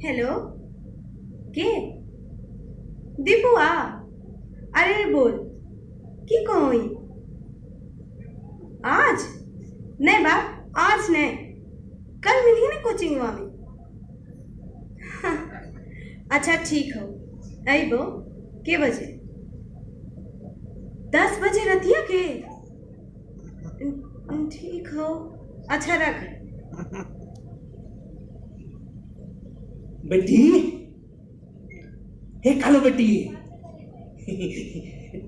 हेलो, के दीपुआ? अरे बोल, की कहोई? आज नहीं बाप, आज नहीं, कल मिली ना कोचिंग में। अच्छा ठीक हो, अबो के बजे? 10 बजे रतिया के? ठीक हो, अच्छा रख। बेटी, हे कालो बेटी,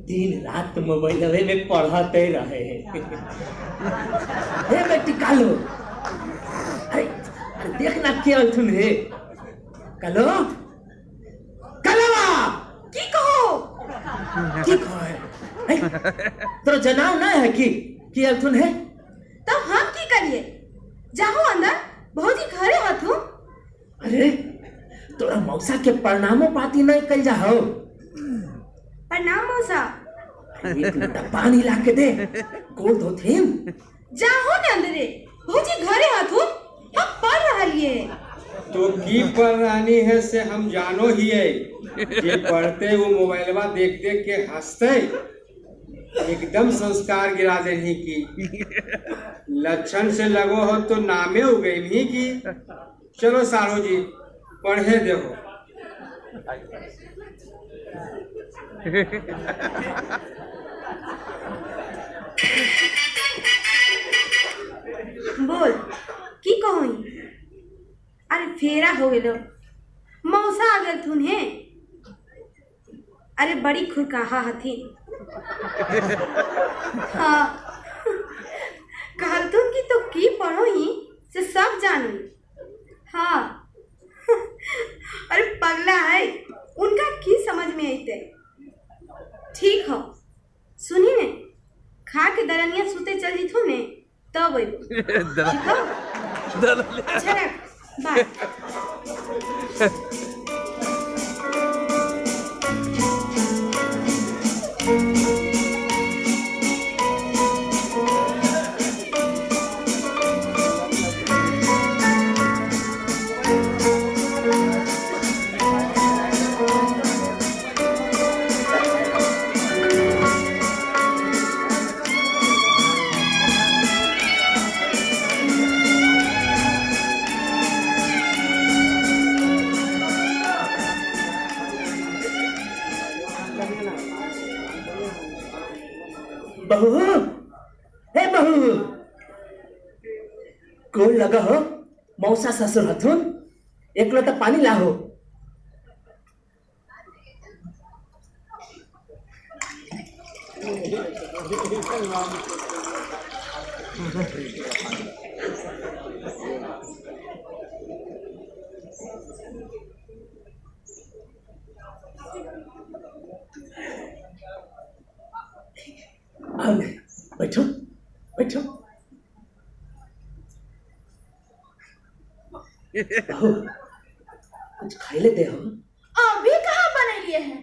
दिन रात मोबाइल में पढ़ाते रहे। हे बेटी कालो, अरे अरे देखना के अलथुन हे कालो, कालवा की कहो? की कहो है? तोरा जनाव ना है कि अलथुन है? तब हम की करिए? जाहो अंदर, भौजी घरे हथु। अरे तोरा मौसा के प्रणामो पाती नहीं कल जाहो। प्रणाम मौसा। एक लोटा पानी ला के दे, गोड़ धोथिन। जाहो ने अंदरे, भौजी घरे हथु, हम पढ़ रहलिए। तो की पढ़ रहनी है से हम जानो ही है। जे पढ़ते वो मोबाइलवा देख देख के हंसते, एकदम संस्कार गिरा देनी की। लक्षण से लगो हो तो नामे हो गई नहीं की। चलो सारो जी पढ़े देखो। बोल की कहोई? अरे फेरा हो गेलो, मौसा आ गेलथुन हे। अरे बड़ी खुरकाहा हथिन। हाँ कहलथुन कि तो की पढ़ो ही से सब जानू। हाँ अरे पगला है, उनका की समझ में आते। ठीक हो, सुनी ने, खा के दरनिया सुते चल जिथु ने तब अइबो। ठीक हो, अच्छा रख, बाय। बहू, हे बहू, कौन लगा हो? मौसा ससुर हथुन, एक लोटा पानी लाहो। आओ बैठो बैठो। बहू कुछ खाई लेते हो? अभी कहाँ बनैलिए है,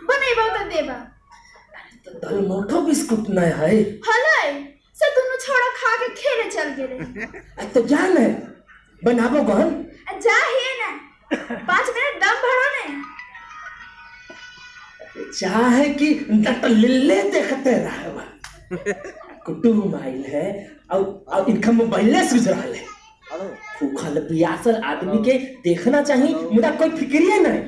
बनेबो तो देबा। अरे तो दल मोटो बिस्कुट नहीं है। हलै से दोनों छोड़ा खा के खेले चल गेले। अरे तो जान है बनाबो गहन। जा ही ना, 5 मिनट दम भरो ने। चाहे कि लिल्ले देखते रहे। कुटुम आइल है और इनका मोबाइल सूझ रहा है। भूखल प्यासल आदमी के देखना चाहिए, मुदा कोई फिक्रिए नहीं,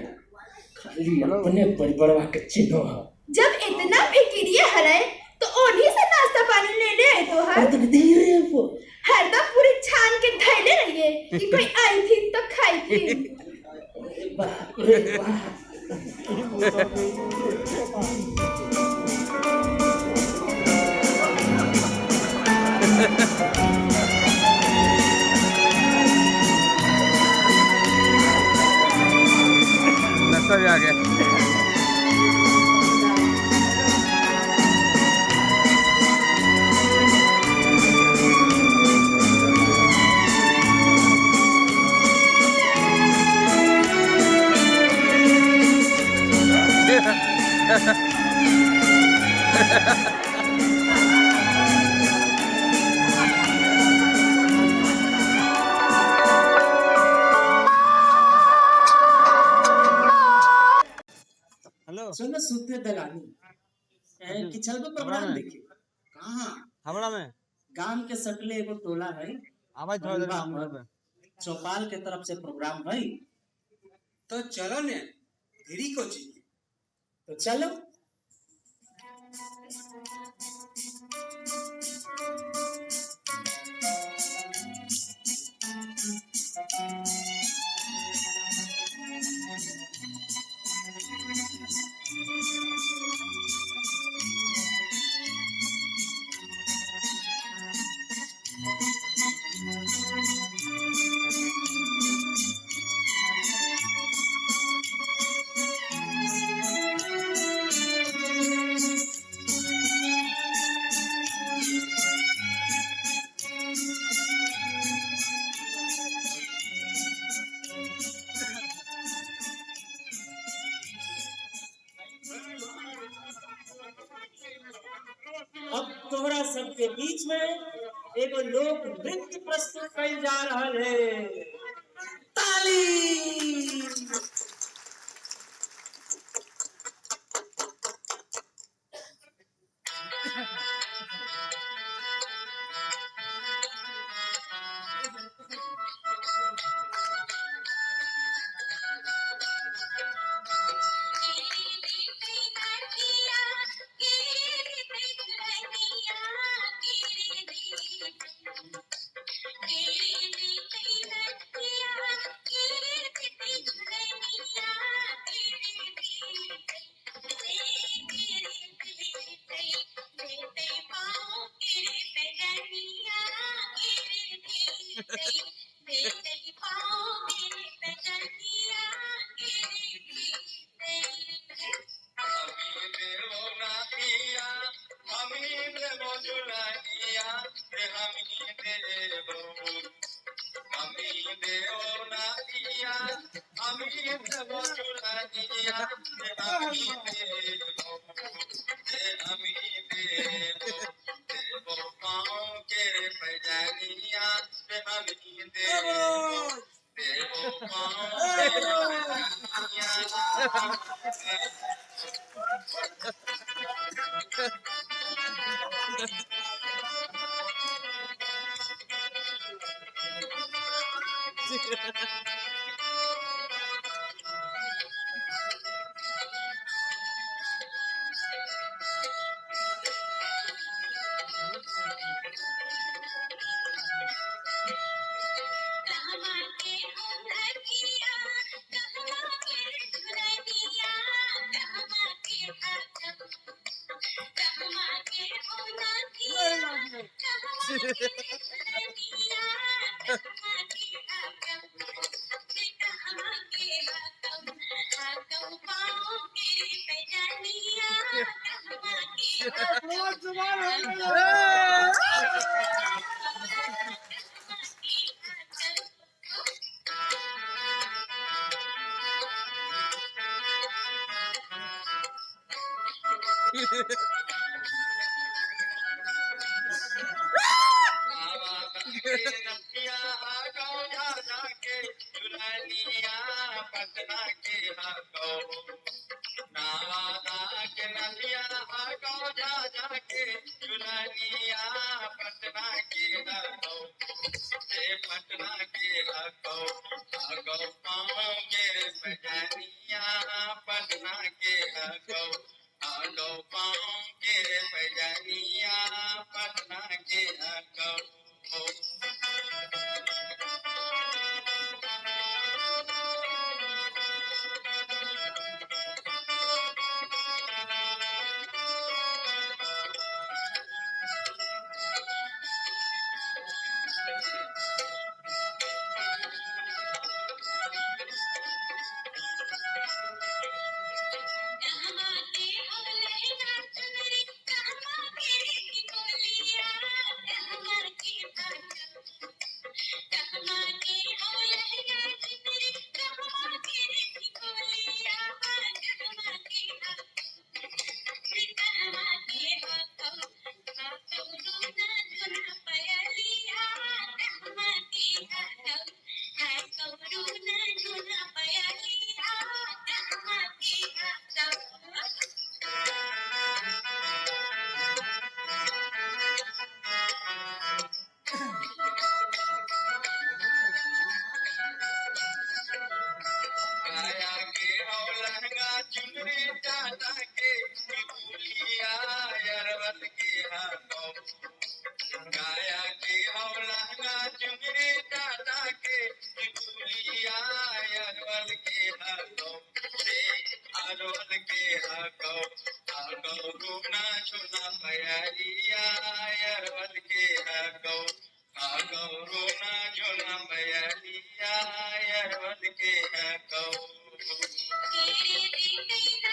खाली अपने परिवार के चिन्ह है। जब इतना फिक्रिए हरे तो ओढ़ी से नाश्ता पानी ले ले तो हर धीरे वो हरदम पूरी छान के धैले रहिए कि कोई आई थी तो खाई थी। बाप रे बाप। नाश्ता भी आ गया। कि चलबो प्रोग्राम देखे। कहाँ? हमरा में गांव के सटले एगो टोला है, आवाज थोड़ा देर बा पर चौपाल के तरफ से प्रोग्राम है। तो चलो ने, धीरी को चाहिए। तो चलो। अब तोहरा सबके बीच में एगो लोक नृत्य प्रस्तुत कइल जा रहल है। ताली। अरवल के हाथों। गाया के हो लहंगा चुनरी टाटा के टिकुलिया अरवल के हाथों रे अरवल के हाथों। आगो रोना चुना मयरिया अरवल के हाथों। आगो रोना चुना मयरिया अरवल के हाथों। तेरे दिन